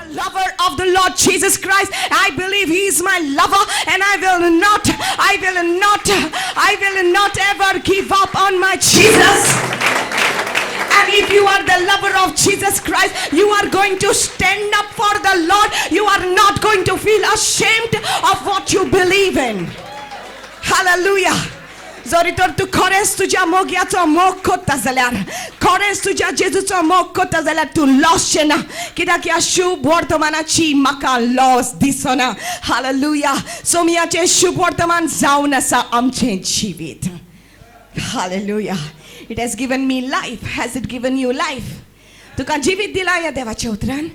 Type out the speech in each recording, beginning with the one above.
Lover of the Lord Jesus Christ. I believe He is my lover, and I will not, I will not, I will not ever give up on my Jesus. And if you are the lover of Jesus Christ, you are going to stand up for the Lord. You are not going to feel ashamed of what you believe in. Hallelujah. जरी तर तूं खरेंच तुज्या मोग्याचो मोग करता जाल्यार, खरेंच तुज्या जेजूचो मोग करता जाल्यार, तूं लॉसचें ना, कित्याक ह्या शुभ वर्तमानाची म्हाका लॉस दिसना. हालेलुया. सोमयाचें शुभ वर्तमान जावन आसा आमचें जिवीत. Hallelujah. It has given me life. Has it given you life? तुका जिवीत दिलां ह्या देवाच्या उतरान?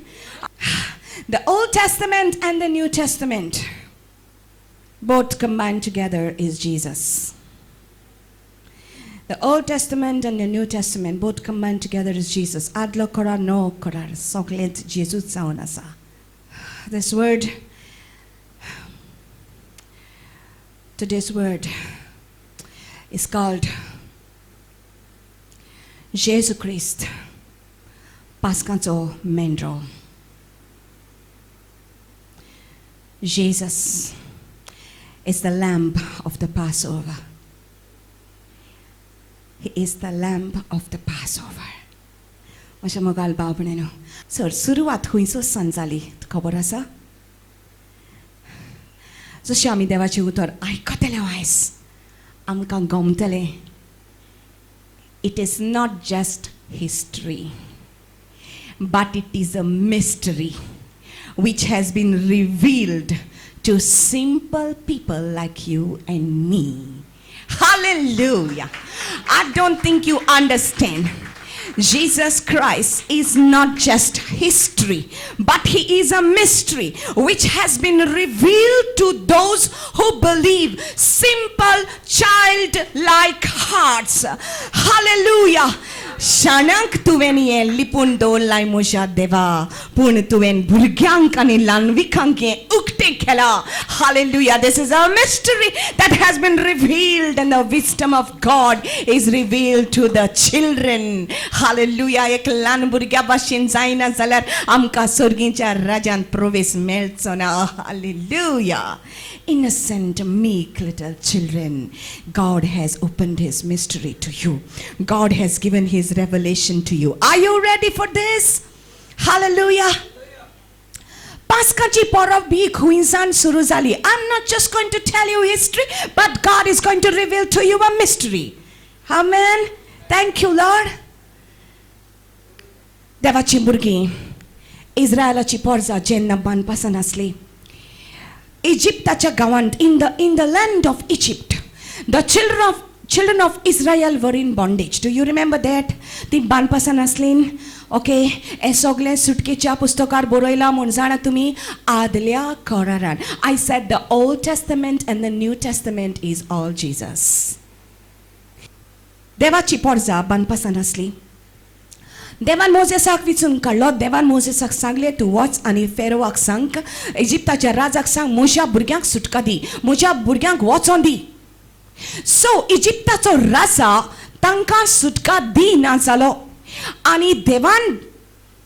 The Old Testament and the New Testament, both combined together, is Jesus. The Old Testament and the New Testament, both combined together, is Jesus. आदलो करार, नवो करार, सगळेंच जेजूच जावन आसा. This word, today's word, is called Jesu Christ, पास्काचो मेंढरो. Jesus is the lamb of the Passover. He is the lamb of the Passover. अशें मोगाल भाव भयणीनो, sir, सुरवात खंयसर सान जाली खबर आसा? जशें आमी देवाचें उतर आयकतले आयज, आमकां गमतलें. It is not just history, but it is a mystery which has been revealed to simple people like you and me. Hallelujah. I don't think you understand. Jesus Christ is not just history, but he is a mystery which has been revealed to those who believe. Simple, childlike hearts. Hallelujah. शाण्यांक तुवें हें लिपून दवरलाय म्हज्या देवा, पूण तुवें भुरग्यांक आनी ल्हानविकांक हें उक्तें केलां. Hallelujah. This is a mystery that has been revealed, and the wisdom of God is revealed to the children. Hallelujah. एक ल्हान भुरग्या भाशेन जायना जाल्यार आमकां सर्गीच्या राज्यांत प्रवेश मेळचो ना. Hallelujah. Innocent, meek little children, God has opened His mystery to you. God has given His revelation to you. Are you ready for this? Hallelujah. पास्काची परब ही खंयसान सुरू जाली? I am not just going to tell you history, but God is going to reveal to you a mystery. Amen. Thank you, Lord. देवाची भुरगीं, इस्रायलाची पोरजा जेन्ना बांदपासान आसली इजिप्ताच्या गांवांत, in the land of Egypt, the children of Israel were in bondage. Do you remember that? ती बांदपासान आसलीं. Okay, हें सगळें सुटकेच्या पुस्तकार बरयलां म्हूण जाणा तुमी, आदल्या करारान. I said the Old Testament and the New Testament is all Jesus. देवाची पोरजा बांदपासान आसली. देवान मोजेसाक विचून काडलो. देवान मोजेसाक सांगलें, तूं वच आनी फेरोवाक सांग, इजिप्ताच्या राजाक सांग, म्हज्या भुरग्यांक सुटका दी, म्हज्या भुरग्यांक वचोन दी. सो इजिप्ताचो राजा तांकां सुटका दिना जालो आनी देवान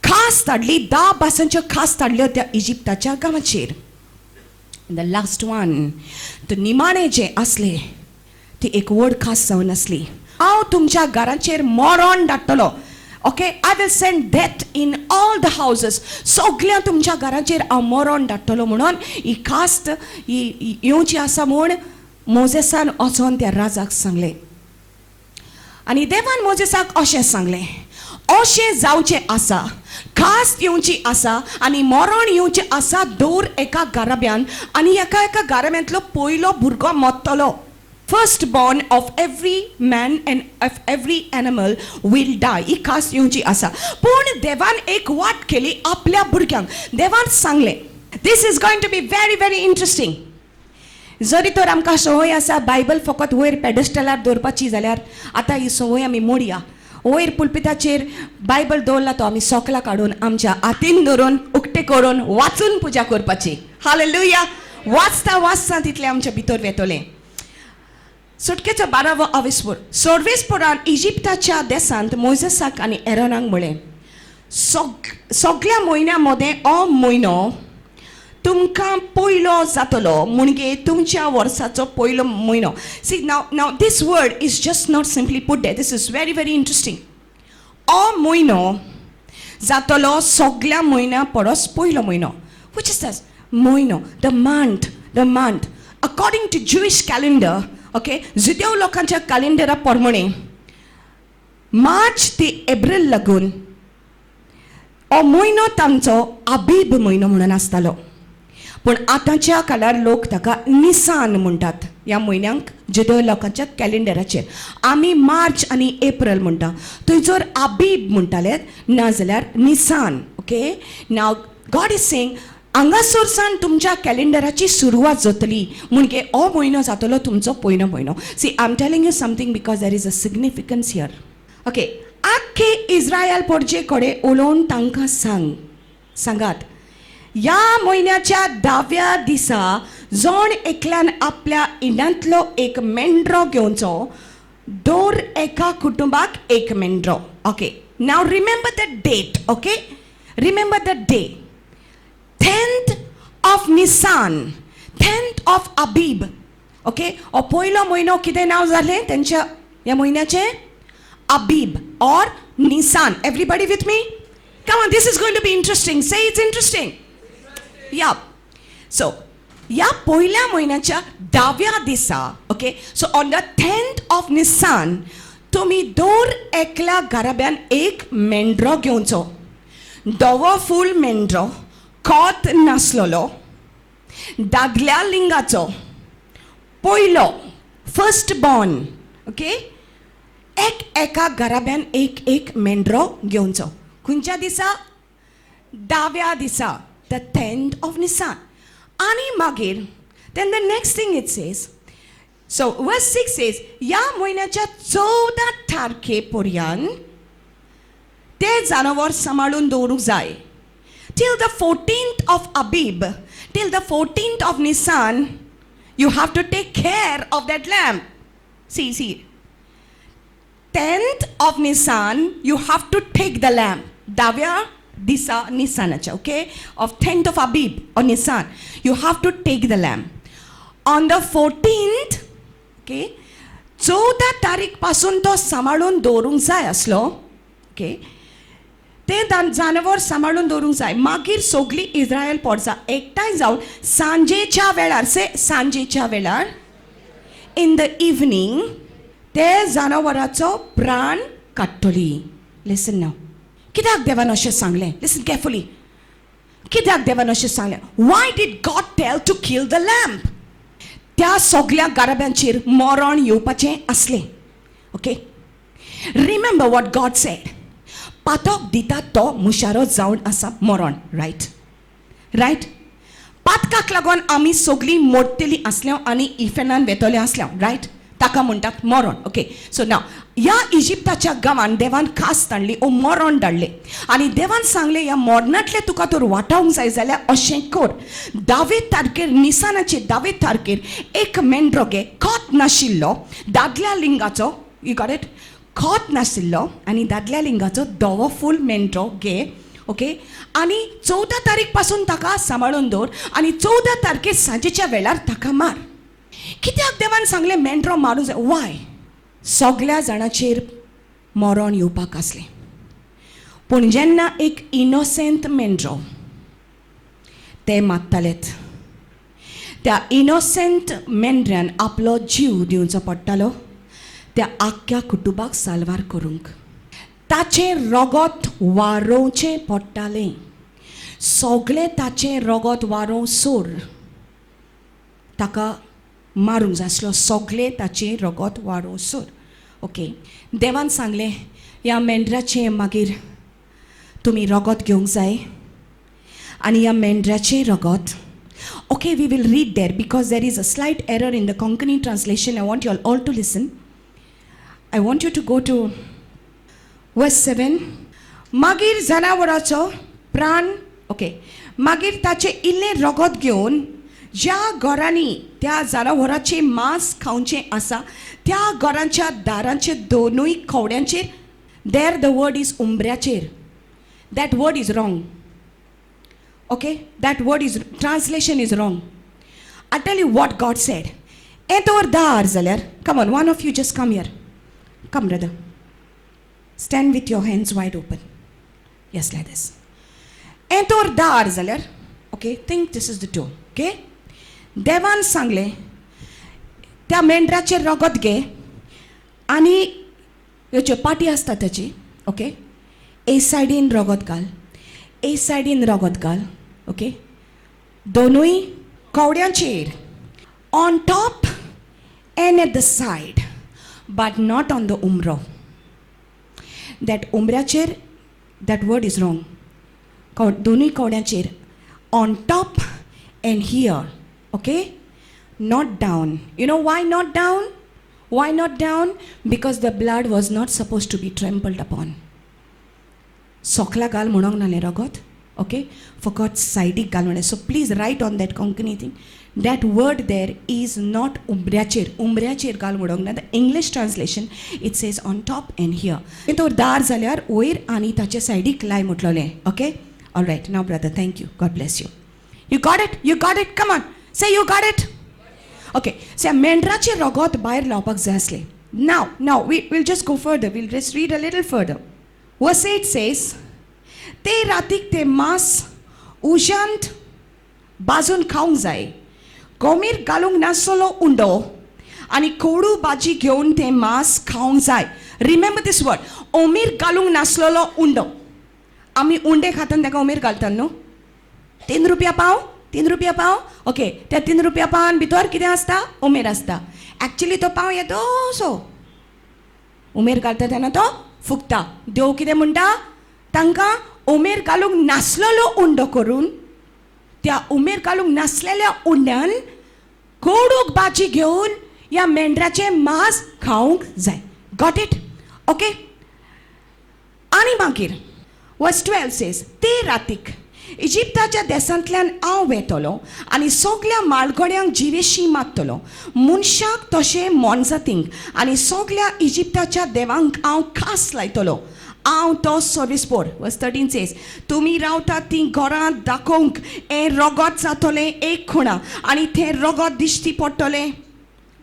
खास धाडली, 10 भासांच्यो खास धाडल्यो त्या इजिप्ताच्या गांवाचेर. The last one, तो निमाणे जे आसले ती एक व्हड खास जावन आसली. हांव तुमच्या घरांचेर मरण धाडटलो. Okay, I will send death in all the houses. सगळ्या तुमच्या घराचेर हांव मरण धाडटलो म्हणून ही कास्त ही येवची आसा म्हूण मोजेसान वचोन त्या राजाक सांगलें. आनी देवान मोजेसाक अशें सांगलें, अशें जावचें आसा, खास येवची आसा आनी मरण येवचें आसा दर एका घराब्यान आनी एका एका घराब्यांतलो पयलो भुरगो मरतलो. First born of every man and of every animal will die. ही खास येवची आसा. पूण देवान एक वाट केली आपल्या भुरग्यांक. देवान सांगलें, this is going to be very, very interesting. जरी तर आमकां संवय आसा बायबल फकत वयर पेडस्टलार दवरपाची, जाल्यार आतां ही संवय आमी मोडया. वयर पुलपिताचेर बायबल दवरला तो आमी सोकला काडून आमच्या हातीन धरून, उक्ते करून वाचून पुजा करपाची. हालेलुया. वाचता वाचता तितलें आमच्या भितर वेतलें. सुटकेचो 12वो आविस्पूर. सर्वेस्पोरान इजिप्ताच्या देसांत मोयजेसाक आनी एरोनाक म्हळें, सगळ्या म्हयन्या मदें हो म्हयनो तुमकां पयलो जातलो, म्हणजे तुमच्या वर्साचो पयलो म्हयनो. See, now this word is just not simply put there. This is very very interesting. हो म्हयनो जातलो सगळ्या म्हयन्या परस पयलो म्हयनो. Which is दस म्हयनो? The month, the month according to Jewish calendar, okay? जुदेव लोकांच्या कॅलेंडरा प्रमाणे मार्च ते एप्रील लागून हो म्हयनो तांचो आबीब म्हयनो म्हणून आसतालो. पूण आतांच्या काळार लोक ताका निसान म्हणटात. ह्या म्हयन्यांक जुदेव लोकांच्या कॅलेंडराचेर आमी मार्च आनी एप्रील म्हणटा, थंय जर आबीब म्हणटाले नाजाल्यार Nissan. Okay, now God is saying हांगासरसान तुमच्या कॅलेंडराची सुरवात जातली, म्हणजे हो म्हयनो जातलो तुमचो पयलो म्हयनो. See, I am telling you something because there is a significance here, okay? आख्खे इस्रायल पोरजे कडेन उलोवन तांकां सांग, सांगात, ह्या म्हयन्याच्या 10व्या दिसा जण एकल्यान आपल्या इंडांतलो एक मेंढरो घेवचो, दर एका कुटुंबाक एक मेंढरो. Okay, now remember the date, okay? Remember the day, 10th of Nisan, 10th of Abib, okay? हो पयलो म्हयनो कितें नांव जालें तेंच्या ह्या म्हयन्याचें? Abib or Nisan. Everybody with me? Come on, this is going to be interesting. Say it's interesting. Yeah. So, ह्या पयल्या म्हयन्याच्या 10व्या दिसा, okay, so on the 10th of Nisan तुमी दर एकल्या घराब्यान एक मेंढरो घेवचो, धवो फूल मेंढरो, खत नासलेलो, दादल्या लिंगाचो, पयलो, फर्स्ट बॉर्न, ओके? एक एका घराब्यान एक एक मेंढरो घेवचो. खंयच्या दिसा? 10व्या दिसा, the 10th of Nisan. आनी मागीर then the next thing it says, so verse 6 says, ह्या म्हयन्याच्या 14 तारखे पर्यंत ते जनावर सांबाळून दवरूंक जाय. Till the 14th of Abib, till the 14th of Nisan, you have to take care of that lamb. See, see, 10th of Nisan, you have to take the lamb. 10व्या दिसा निसानाच्या, okay, of 10th of Abib or Nisan, you have to take the lamb. On the 14th, okay, 14 तारीख पासून तो सांबाळून दवरूंक जाय आसलो, okay? ते जानवर सांबाळून दवरूंक जाय. मागीर सगळीं इस्रायल पोरसां एकठांय जावन सांजेच्या वेळार, से सांजेच्या वेळार, इन the evening, ते जनावराचो प्राण काडटली. लिसन नाव, कित्याक देवान अशें सांगलें? Listen carefully. कित्याक देवान अशें सांगलें? Why did God tell to kill the lamb? त्या सगल्या गाराब्यांचेर मरण येवपाचें आसलें, okay? Remember what God said, पातक दिता तो मुशारो जावन आसा मरण, रायट? रायट? पातकाक लागून आमी सगळीं मोडटलीं आसल्या आनी इफेनान वेतले आसल्या, रायट? ताका म्हणटात मरण. ओके, सो नाव ह्या इजिप्ताच्या गांवान देवान खास धाडली ओ मरण धाडलें आनी देवान सांगलें, ह्या मरणांतलें तुका तर वाटावंक जाय जाल्यार अशें कर, 10वे तारखेर, निसानाचे 10वे तारखेर एक मेंढरो घे, खत नाशिल्लो, दादल्या लिंगाचो. You got it? खत नाशिल्लो आनी दादल्या लिंगाचो धवो फूल मेंढरो घे, ओके? आनी 14 तारीख पासून ताका सांबाळून दवर आनी 14 तारखेर सांजेच्या वेळार ताका मार. कित्याक देवान सांगलें मेंढरो मारूंक जाय? वाय? सगल्या जाणाचेर मरण येवपाक आसलें, पूण जेन्ना एक इनोसेंट मेंढरो ते मारतालेत, त्या इनोसेंट मेंढऱ्यान आपलो जीव दिवचो पडटालो त्या आख्ख्या कुटुंबाक साल्वार करूंक. ताचें रगत वारोवचें पडटालें सगळें. ताचें रगत वारोवं सोर ताका मारूंक जाय आसलो, सगळें ताचें रगत वारोवं सोर, ओके? देवान सांगलें, ह्या मेंढऱ्याचें मागीर तुमी रगत घेवंक जाय आनी ह्या मेंढऱ्याचें रगत, okay, we will read there because there is a slight error in the Konkani translation. I want you all to listen. I want you to go to verse 7. मागीर जनावराचो प्राण, ओके, मागीर ताचें इल्लें रगत घेवन ज्या घरांनी त्या जनावराचें मांस खावचें आसा त्या घरांच्या दारांचे दोनूय कवड्यांचेर, there the word is उंबऱ्याचेर. That word is wrong, okay? That word is, translation is wrong. I tell you what God said. हें तर दार जाल्यार, come on, one of you just come here. Come, brother, stand with your hands wide open. Yes, like this. हें तर दार जाल्यार, okay, think this is the door, okay? देवान सांगलें, त्या मेंढराचें रगत घे आनी ह्यो पाटी आसता ताची, ओके, ए सायडीन रगत घाल, ए सायडीन रगत घाल, ओके, दोनूय कवड्यांचेर, on top and at the side, but not on the उमरो. That उमऱ्याचेर, that word is wrong. दोनूय कवड्यांचेर, on top and here, okay, not down. You know why not down? Why not down? Because the blood was not supposed to be trampled upon. सोकला घाल म्हणोंक नालें रगत, okay, फकत सायडीक घाल म्हणलें. So please write on that Konkani thing, that word there is not उमऱ्याचेर. उमऱ्याचेर घाल म्हणोंक ना. The English translation, it says on top and here. तर दार जाल्यार वयर आनी ताचे सायडीक लाय म्हटलोलें. Okay, all right. Now, brother, thank you. God bless you. You got it? You got it? Come on, say you got it. Okay, so मेंढराचें रगत भायर लावपाक जाय आसलें. Now we will just go further. We'll just read a little further. Verse 8 says, ते रातीक ते मांस उज्यांत भाजून खावंक जाय. कोमीर घालूंक नासलो उंडो आनी कोडू भाजी घेवन तें मांस खावंक जाय. Remember this word, ओमीर घालूंक नासलेलो उंडो. आमी उंडे खातान ताका उमेर घालतात न्हू? 3 रुपया पाव, 3 रुपया पाव, ओके. त्या 3 रुपया पावान भितर कितें आसता? उमेर आसता. एक्चुली तो पाव येदोसो, उमेर घालता तेन्ना तो फुगता. देव कितें म्हणटा तांकां? उमेर घालूंक नासलेलो उंडो करून, त्या उमेर घालूंक नासलेल्या उंड्यान कोडूक भाजी घेवन ह्या मेंढराचें मांस खावंक जाय. Got it? Okay. आनी मागीर वर्स 12 सेज, ते रातीक इजिप्ताच्या देसांतल्यान हांव वेतलो आनी सगल्या मालगड्यांक जिवेशी मारतलो, मनशाक तशें मोनजातींक, आनी सगल्या इजिप्ताच्या देवांक हांव खास लायतलो. हांव तो सर्वेस्पोर. वर्स 13 सेज, तुमी रावतात ती घरां दाखोवंक हें रगत जातलें एक खुणा आनी तें रगत दिश्टी पडटलें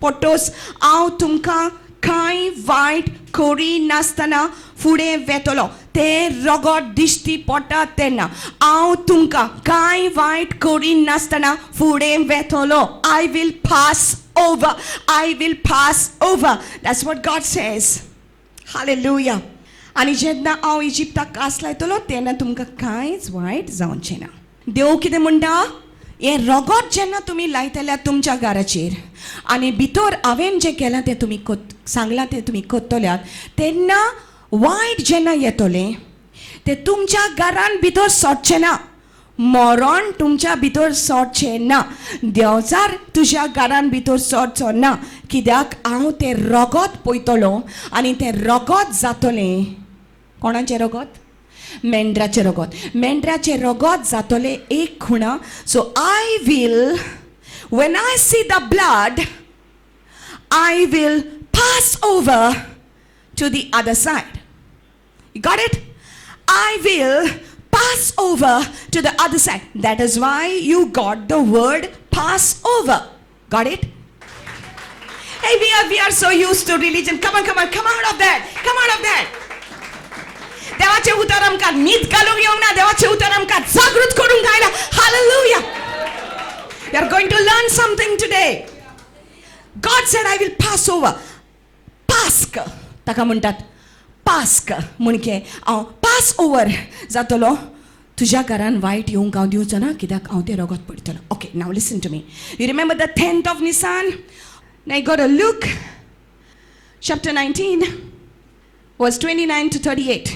पडटोच हांव तुमकां कांय वायट करी नासतना फुडें वेतलो. तें रगत दिश्टी पडटा तेन्ना हांव तुमकां कांय वायट करी नासतना फुडें वेतलो. I will pass over. I will pass over. That's what God says. Hallelujah. आनी जेन्ना हांव इजिप्ताक कास लायतलो तेन्ना तुमकां कांयच वायट जावचें ना. देव कितें म्हणटा? हें रगत जेन्ना तुमी लायतल्या तुमच्या घराचेर आनी भितर हांवें जें केलां तें तुमी सांगलां तें तुमी करतल्यात, तेन्ना वायट जेन्ना येतलें तें तुमच्या घरान भितर सोडचें ना. मरण तुमच्या भितर सोडचें ना. देंवचार तुज्या घरान भितर सोडचो ना. कित्याक? हांव तें रगत पळयतलो आनी तें रगत जातलें. कोणाचें रगत? मेंढराचें रगत. मेंढराचें रगत जातलें एक खुणा. So I will, when I see the blood, I will pass over to the other side. You got it? I will pass over to the other side. That is why you got the word "Passover." Got it? Hey, we are so used to religion. Come on, come on, come out of that. Come out of that. देवाचें उतर आमकां न्हीद घालूंक येवंक ना. देवाचें उतर आमकां जागृत करूंक आयला. Hallelujah. We are going to learn something today. God said, "I will pass over." पास्क ताका म्हणटात. पास्क म्हणजे हांव पास ओवर जातलो. तुज्या घरान वायट येवंक हांव दिवचो ना, कित्याक हांव तें रगत पडटलो. Okay, now listen to me. You remember the 10th of Nisan? Now go to Luke chapter 19, verse 29 to 38.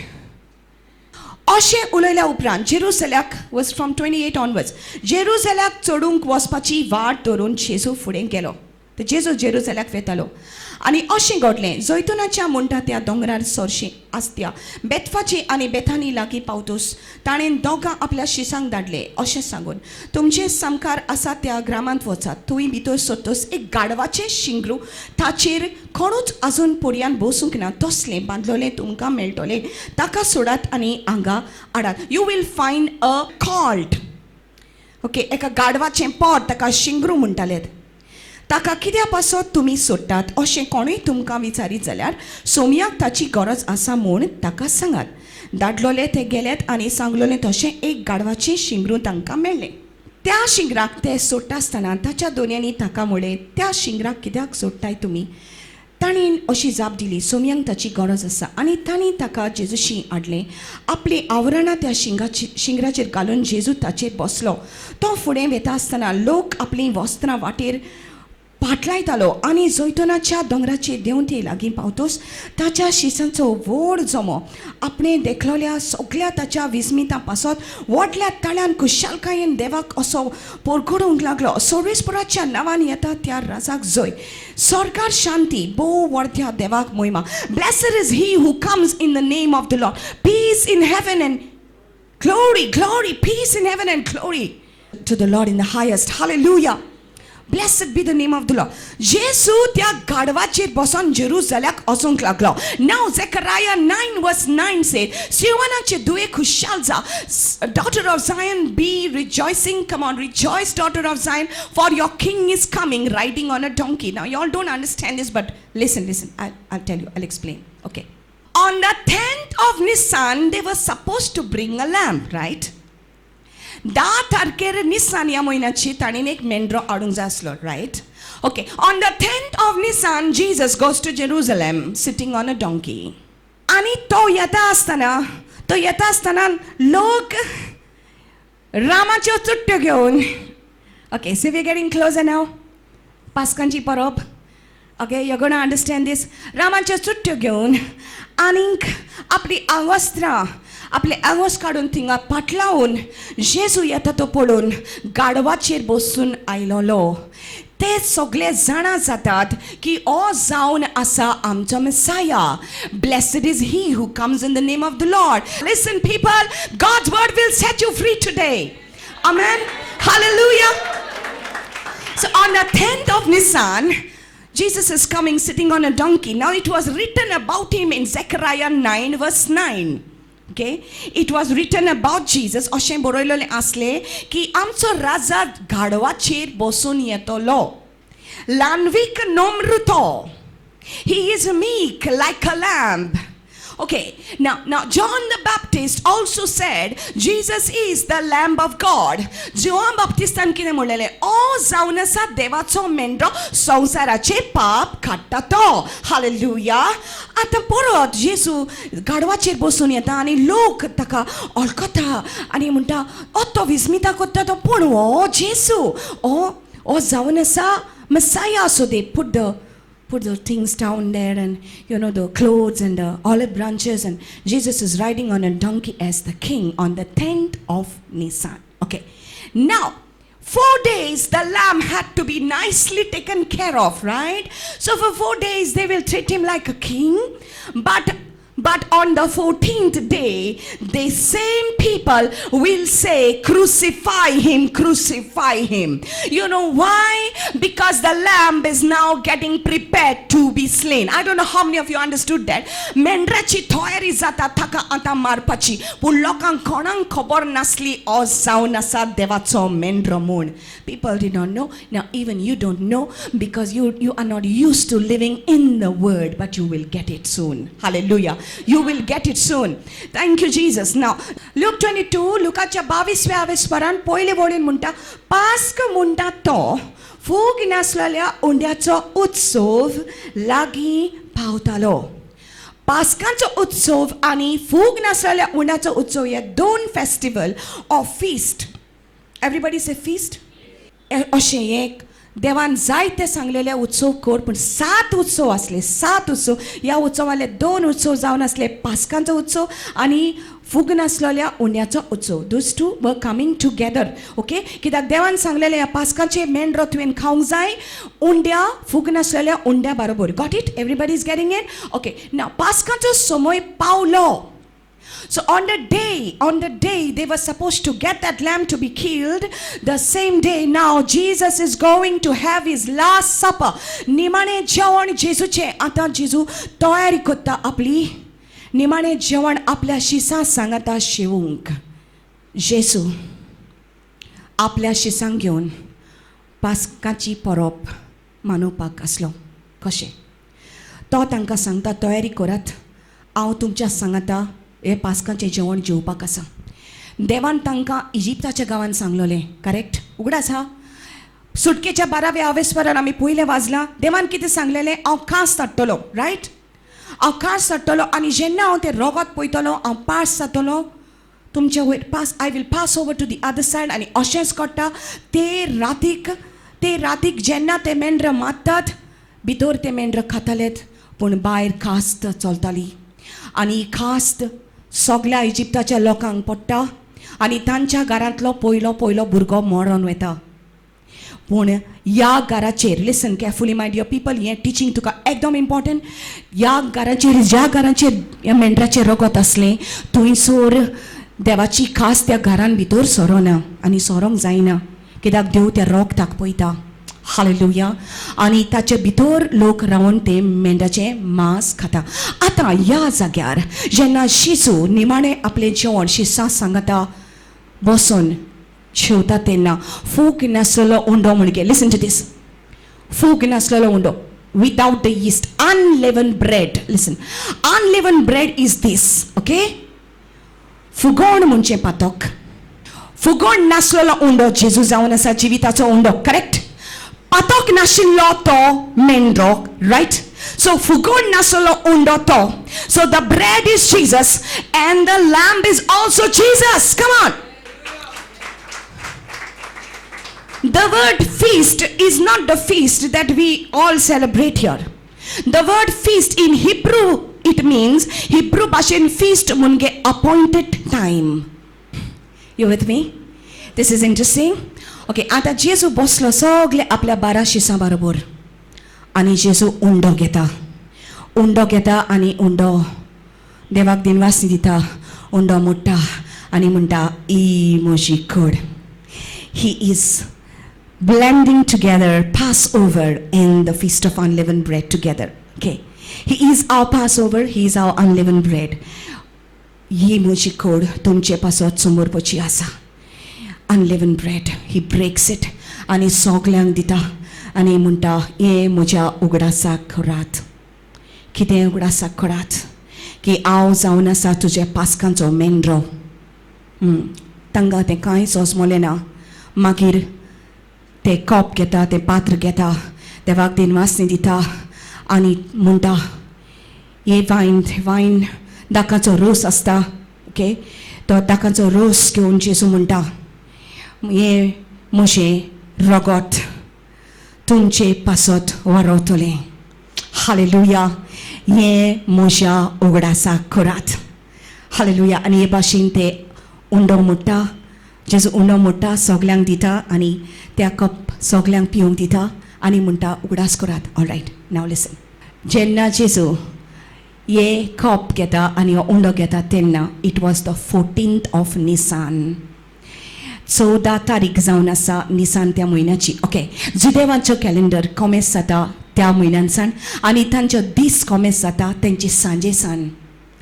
अशें उलयल्या उपरांत जेरुसल्याक, verse from 28 onwards, जेरुसल्याक चडूंक वचपाची वाट धरून जेजू फुडें गेलो. तर जेजू जेरुसल्याक वेतालो. आनी अशें घडलें, जैतुनाच्या म्हणटा त्या दोंगरार सरशी आसत्या बेतफाची आनी बेथानी लागीं पावतूस ताणें दोगां आपल्या शिसांक धाडले अशें सांगून, तुमचे सामकार आसा त्या ग्रामांत वचात. थंय भितर सरतूस एक गाडवाचें शिंगरू, ताचेर कोणूच आजून पर्यान बसूंक ना तसलें बांदलोलें तुमकां मेळटलें. ताका सोडात आनी हांगा हाडात. You will find a colt, okay? एका गाडवाचें पोट, ताका शिंगरू म्हणटाले. ताका कित्या पासत तुमी सोडटात अशें कोणूय तुमकां विचारीत जाल्यार सोमयाक ताची गरज आसा म्हूण ताका सांगात. धाडलोले ते गेल्यात आनी सांगलोलें तशें एक गाडवाचें शिंगरू तांकां मेळ्ळें. त्या शिंगराक ते सोडटा आसतना ताच्या दोनयांनी ताका म्हळें, त्या शिंगराक कित्याक सोडटाय तुमी? तांणी अशी जाप दिली, सोमयांक ताची गरज आसा. आनी तांणी ताका जेजूशी हाडलें. आपलीं आवरणां त्या शिंगाची शिंगराचेर घालून जेजू ताचेर बसलो. तो फुडें वेता आसतना लोक आपलीं वस्त्रां वाटेर पाटलायतालो. आनी जैतुनाच्या दोंगराचे देंवते लागीं पावतोच ताच्या शिसांचो व्हड जमो आपणे देखलोल्या सगल्या ताच्या विस्मितां पासत व्हडल्या ताळ्यान खुशालकायेन देवाक असो परगडूंक लागलो, सर्वेस्पराच्या नांवान येता त्या राजाक जय, सरकार शांती, भोव वर्ध्या देवाक मोहिमा. Blessed is he who comes in the name of the Lord. Peace in heaven and glory, glory, peace in heaven and glory to the Lord in the highest. Hallelujah. Blessed be the name of the Lord. जेसू त्या गाडवाचेर बसोन जेरुजल्याक वचूंक लागलो. Now Zechariah 9 verse 9 said, सियोनाचे धुवे, खुशाल जा. Daughter of Zion, be rejoicing. Come on, rejoice, daughter of Zion, for your king is coming riding on a donkey. Now you all don't understand this, but listen, listen. I'll tell you, I'll explain. Okay. On the 10th of Nisan, they were supposed to bring a lamb, right? 10 तारखेर Nissan ह्या म्हयन्याची ताणें एक मेंढरो हाडूंक जाय आसलो, right? Okay, on the 10th of Nisan, Jesus goes to Jerusalem sitting on a donkey. आनी तो येता आसतना लोक रामाच्यो चुट्ट्यो घेवन. Okay, so we getting close now. पास्कांची परब. Okay, you gonna understand this. रामाच्यो चुट्ट्यो घेवन आनीक आपली आंगवस्त्रां, आपले आंगोस काडून थिंगा पाटलावन जेजू येता तो पळोवन गाडवाचेर बसून आयलोलो. ते सगळे जाणा जातात की हो जावन आसा आमचो Messiah. Blessed is he who comes in the name of the Lord. Listen, people, God's word will set you free today. Amen. Hallelujah. So on the 10th of Nisan, Jesus is coming sitting on a donkey. Now it was written about him in Zechariah 9 verse 9. Okay? It was written about Jesus, अशें बरयलेलें आसलें की आमचो राजा गाडवाचेर बसून येतलो. ल्हानवीक नम्र तो. He is meek like a lamb. Okay, now John the Baptist also said Jesus is the Lamb of God. John Baptistan कितें म्हणलेलें? ओ जावन आसा देवाचो मेंढरो, संवसाराचे पाप काडटा तो. हालेलुया. आतां परत जेजू गाडवाचेर बसून येता आनी लोक ताका वळखता आनी म्हणटा, ओ तो विस्मिता करता तो, पूण हो जेजू, हो जावन आसा Messiah. So they put the things down there and the clothes and the olive branches, and Jesus is riding on a donkey as the king on the 10th of Nisan. Okay. Now, 4 days the lamb had to be nicely taken care of, right? So for 4 days they will treat him like a king, but on the 14th day, the same people will say, "Crucify him, crucify him." You know why? Because the lamb is now getting prepared to be slain. I don't know how many of you understood that. मेंढराची तयारी जाता ताका आतां मारपाची. पूण लोकांक कोणाक खबर नासली हो जावन आसा देवाचो मेंढरो म्हूण. People did not know. Now even you don't know because you are not used to living in the word, but you will get it soon. Hallelujah. You will get it soon. Thank you, Jesus. Now, Luke 22, लुकाच्या 22व्या वेस्परान पयले वळीन म्हणटा, पास्क म्हणटा तो फूग नासलेल्या उंड्याचो उत्सव लागीं पावतालो. पास्कांचो उत्सव आनी फूग नासलेल्या उंड्याचो उत्सव हे दोन festival or feast. Everybody say feast. अशें एक देवान जायते सांगलेले उत्सव कर, पूण 7 उत्सव आसले. 7 उत्सव. ह्या उत्सवांतले 2 उत्सव जावन आसले पास्कांचो उत्सव आनी फुग नासलेल्या उंड्याचो उत्सव. Those two were coming together. Okay, कित्याक देवान सांगलेले ह्या पास्काचे मेंढरो तुवें खावंक जाय उंड्या, फुग नासलेल्या उंड्या बरोबर. Got it? Everybody is getting it? Okay, ना पास्काचो समय पावलो. So on the day they were supposed to get that lamb to be killed, the same day now Jesus is going to have his last supper. निमाणे जेवण जेजूचें. आतां जेजू तयारी करता आपली निमाणे जेवण आपल्या शिसां सांगाता शेवूंक. जेजू आपल्या शिसांक घेवन पास्काची परब मनोवपाक आसलो. कशें? तो तांकां सांगता, तयारी करात, हांव तुमच्या सांगाता हे पास्काचें जेवण जेवपाक आसा. देवान तांकां इजिप्ताच्या गांवान सांगलोलें, करेक्ट? उगडास आहा? सुटकेच्या 12व्या आवेस्वरान आमी पयलें वाजलां. देवान कितें सांगलेलें? हांव कांस हाडटलो, रायट? हांव कांस हाडटलो आनी जेन्ना हांव तें रोगत पळयतलो, हांव पास जातलो तुमच्या वयर. Pass, I will pass over to the other side. आनी अशेंच घडटा. ते रातीक जेन्ना ते मेंढरां मारतात, भितर ते मेंढरां खातालेत, पूण भायर कास्त चलताली आनी ही कास्त सगल्या इजिप्ताच्या लोकांक पडटा आनी तांच्या घरांतलो पयलो पयलो भुरगो मरोन वता. पूण ह्या घराचेर, listen carefully, my dear people, हें टिचींग तुका एकदम इम्पॉर्टंट. ह्या घराचेर, ज्या घराचेर ह्या मेंढराचें रगत आसलें, थंयसर देवाची खास त्या घरान भितर सरोना आनी सरोंक जायना, कित्याक देव त्या रोगताक पळयता. हालेलुया. आनी ताचे भितर लोक रावन ते मेंढ्याचें मांस खाता. आतां ह्या जाग्यार जेन्ना जेजू निमाणें आपलें जेवण शिसां सांगता बसून जेवता, तेन्ना फूग नासलेलो उंडो म्हणजे, listen to this, फूग नासलेलो उंडो, without the yeast, unleavened bread. Listen, unleavened bread is this, okay? फुगोण म्हणजे पातक. फुगोण नासलेलो उंडो जेजू जावन आसा जिविताचो उंडो, करेक्ट? पातक नाशिल्लो तो मेंढरो, रायट? सो फुगोण नासलेलो उंडो तो. So the bread is Jesus and the lamb is also Jesus. Come on. The word feast is not the feast that we all celebrate here. The word feast in Hebrew, it means, Hebrew भाशेन feast म्हणजे appointed time. You with me? This is interesting. Okay, आता जेजू बसलो सगळे आपल्या 12 शिसां बरोबर आनी जेजू उंडो घेता, उंडो घेता आनी उंडो देवाक दिनवास दिता, उंडो मोडटा आनी म्हणटा, ही म्हजी कड. He is blending together Passover and the Feast of Unleavened Bread together. Okay. He is our Passover, He is our unleavened bread. ही म्हजी कड तुमचे पासत समोरपाची आसा. Unleavened bread, he breaks it आनी सगल्यांक दिता आनी म्हणटा, हें म्हज्या उगडासाक करात. कितें उगडासाक करात? की हांव जावन आसा तुज्या पास्कांचो मेंढरो. तांकां तें कांय सोंसमलें ना. मागीर ते कप घेता, तें पात्र घेता, देवाक दिनवासनी दिता आनी म्हणटा, हे वायन, वायन दाकाचो रोस आसता, ओके? तो दाकाचो रोस घेवन जेजू म्हणटा, हें म्हजें रगत तुमचे पासत वरवतलें. हालेलुया. हें म्हज्या उगडासाक करात. हालेलुया. आनी हे भाशेन ते उंडो मोडटा, जेजू उंडो मोडटा, सगल्यांक दिता आनी त्या कप सगल्यांक पिवंक दिता आनी म्हणटा, उगडास करात. All right, now listen. जेन्ना जेजू हे कप घेता आनी हो उंडो घेता, तेन्ना it was the 14th of Nisan. 14 तारीख जावन आसा निसान त्या म्हयन्याची. ओके, जुदेवांचो कॅलेंडर कोमेस जाता त्या म्हयन्यान आनी तांचो दीस कोमेस जाता तेंची सांजे सान.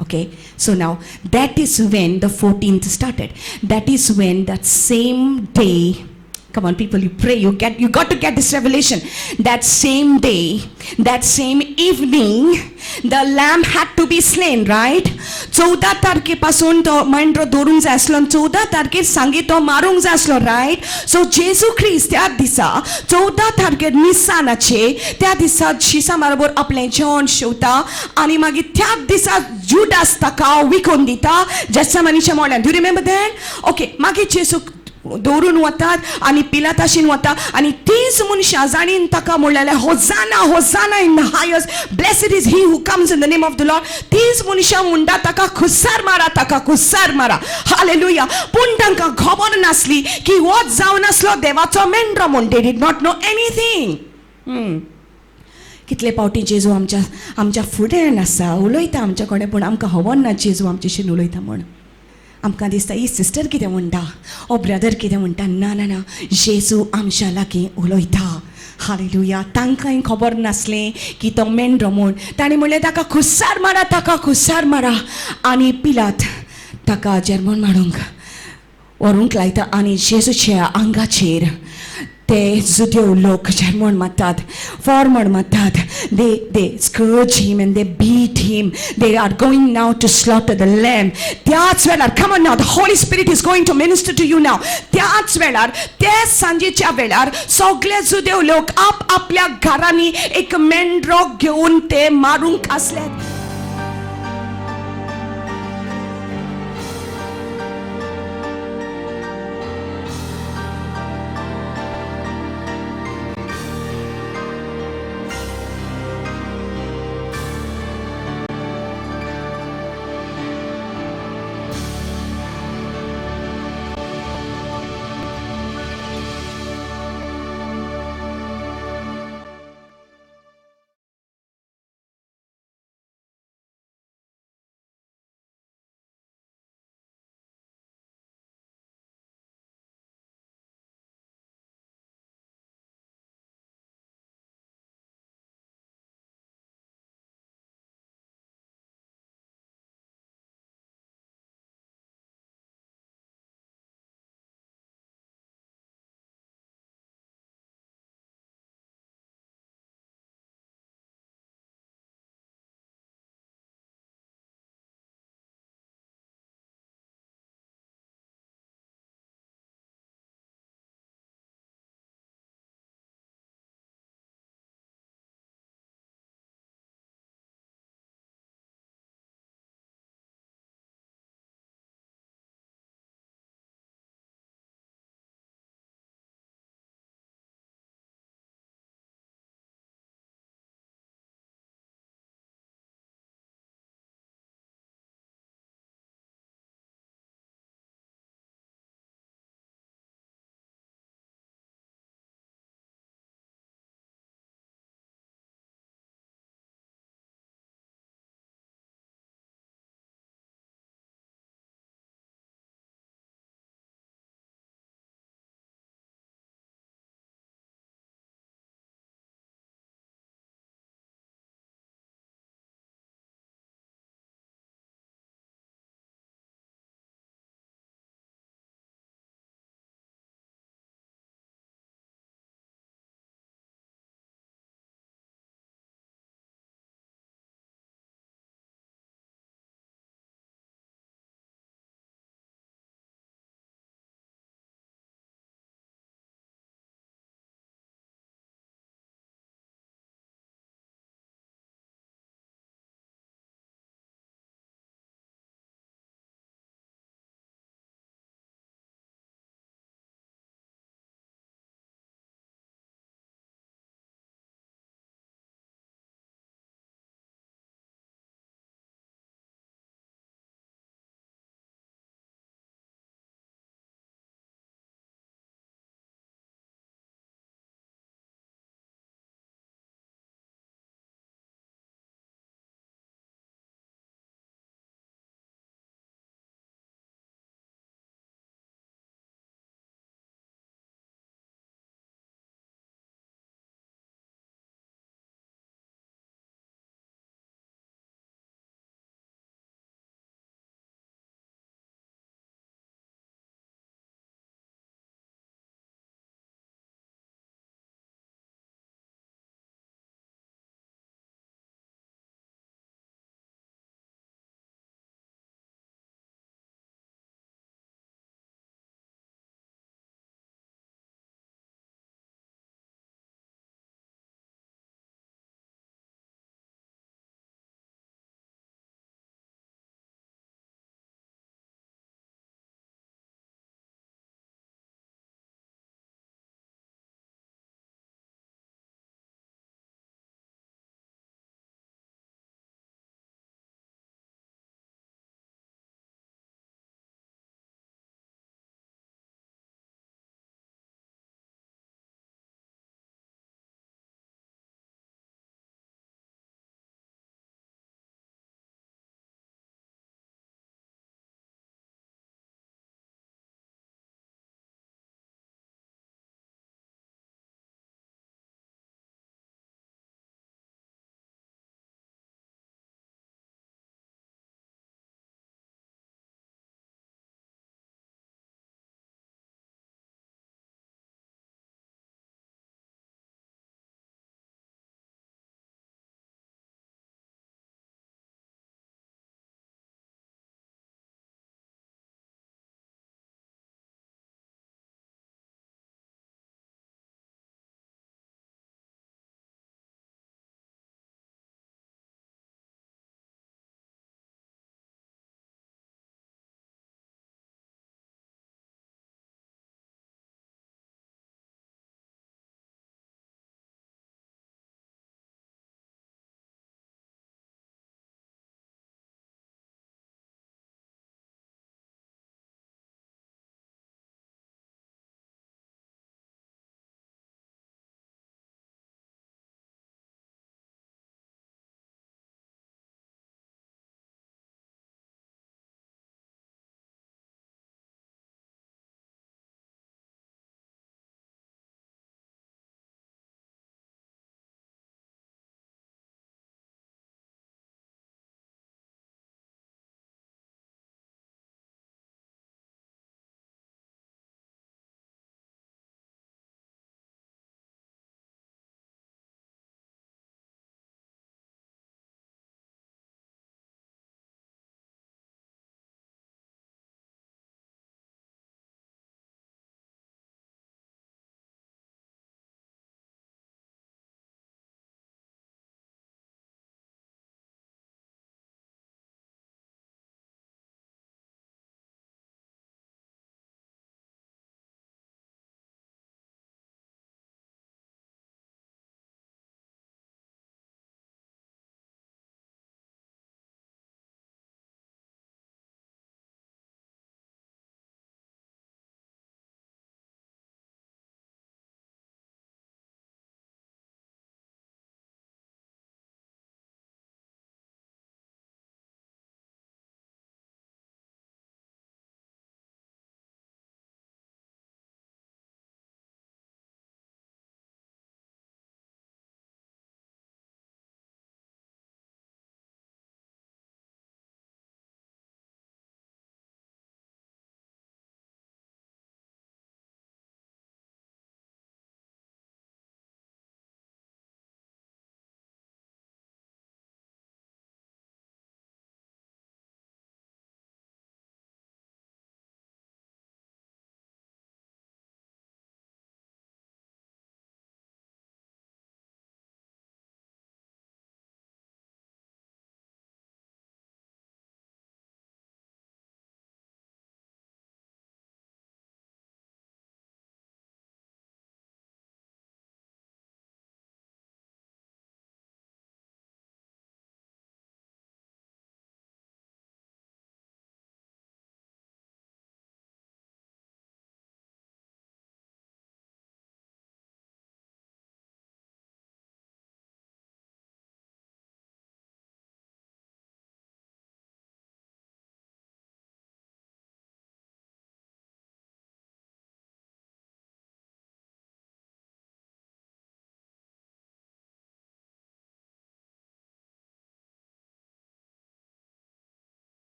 Okay, so now that is when the 14th started. That is when that same day, come on, people, you pray, you got to get this revelation. That same day, that same evening, the lamb had to be slain, right? 14 तारखे पासून तो मेंढरो दवरूंक जाय आसलो आनी 14 तारखेर सांगे तो मारूंक जाय आसलो, रायट? सो जेजू क्रिस्त त्या दिसा, 14 तारखेर निसानाचे त्या दिसा शिसा बरोबर आपलें जेवण शेवता आनी मागीर त्याच दिसा जुडास ताका विकून दिता जेसामानीच्या मोड्यान. Do remember that? Okay, मागीर जेजू दवरून वतात आनी पिलाताशीन वता आनी तींच मनशां जाणीन ताका म्हणलेलें, "Hosanna, Hosanna in the highest, blessed is he who comes in the name of the Lord," तींच मनशां म्हणटा, "ताका खुस्सार मारा, ताका खुस्सार मारा." हालेलुया. पूण तांकां खबर नासली की हो जावन आसलो देवाचो मेंढरो म्हूण. They did not know anything. कितले फावटी जेजू आमच्या आमच्या फुड्यान आसा, उलयता आमच्या कडेन, पूण आमकां खबर ना जेजू आमच्याशीन उलयता म्हूण. आमकां दिसता, ही सिस्टर कितें म्हणटा, ओ ब्रदर कितें म्हणटा. ना ना ना, जेजू आमच्या लागीं उलयता. हालेलुया. तांकांय खबर नासलें की तो मेंढरो म्हूण. ताणें म्हणलें, "ताका खुस्सार मारा, ताका खुस्सार मारा." आनी पिलात ताका जेरमोन मारूंक व्हरूंक लायता आनी जेजूच्या आंगाचेर ते जुदेव लोक जेरमोण मारतात, फॉर्मड मारतात. They scourge him and they beat him. They are going now to slaughter the lamb. त्याच वेळार, come on now, the Holy Spirit is going to minister to you now. त्याच वेळार, त्या सांजेच्या वेळार सगळे जुदेव लोक आप आपल्या घरांनी एक मेंढरो घेवन ते मारूंक आसले.